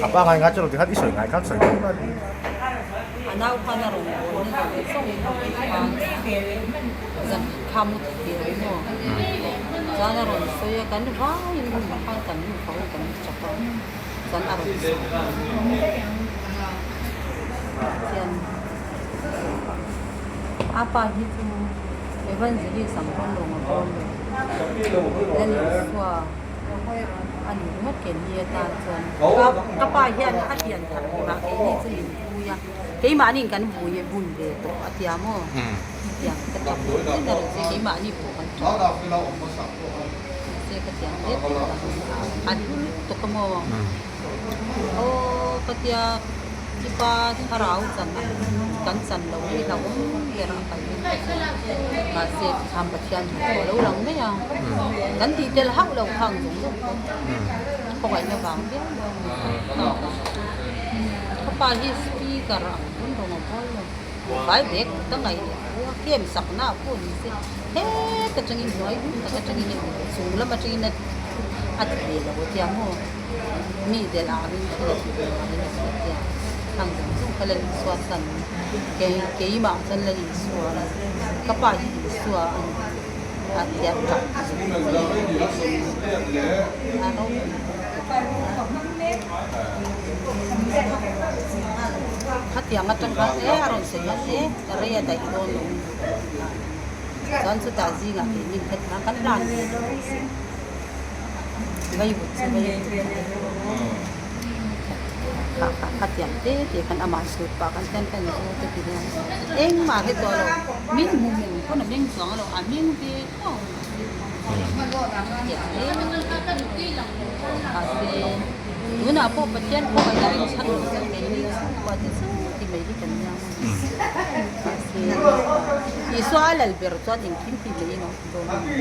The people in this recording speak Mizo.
A pa ngai ngai chu lo ti khan i sawi ngai khan sawi mai mai. A nau khan a rawn bawl na zawng zawng in khan zan kha mu thei ve awm maw? Chuan a rawn sawi a, kan vaiin room ah khan kan nu fa ho kan chak a, chuan a rawn sawi chian a pa hi chu Evangelist ang pawn lawng a bawl lo, Lalisua. A ni ringawt ke ni atan chuan ka pa hian a pian thar hlima keini chu min vui a, keimahniin kan vui vui ve tawh a tia maw? Tiang ka tap tawh chen a rawn che keimahni pawh kan tap mahse ka tiang hle tawh a, a hlu lutuk a maw? Aw ka tia. Ipa thlarau chan a kan chan lo hi hlauhawm ber a kal in ka hria. Mahse tikham Pathian hi chu a lo lang mai a, kan tih tel hauh lo khang zawng zawng pawh khawngaihna vang viau lo a ni. Ka pa hi speaker ang pawn rawn awm hawl lo, vai bag ka ngaih leh thu a camp sakna ah pawh ni se het atangin hnuai hmun tak atangin a ni chung lam atangin a ti ve lo a tia maw. Mi del ah rin thil a ti ve ngai lo a tia khang zawng zawng kha Lal Isua san kei keimah chuan Lal Isua a ni ka pa hi Isua a ni a tia tap zung zung a ropui khatiang atang khan e a rawn sawi khan e rei a daih dawn lo chuan chutah zingah keini kha kan hlan ve lo a. Vaivut chu vaivut a ni kha kha khatiang te te khan amah sut pah khan hian ka en chu te ti hian engmah hi tawh lo min hmu meng pawn a meng chuang lo a meng ve tho tiang hle mahse tunah pawh Pathian khawngaihna rinchhan lo chu keini chhungkua te chu ti mai hi kan nia mahse Isua a lal ber chuan engkim hi mei in a awm dawn a ni.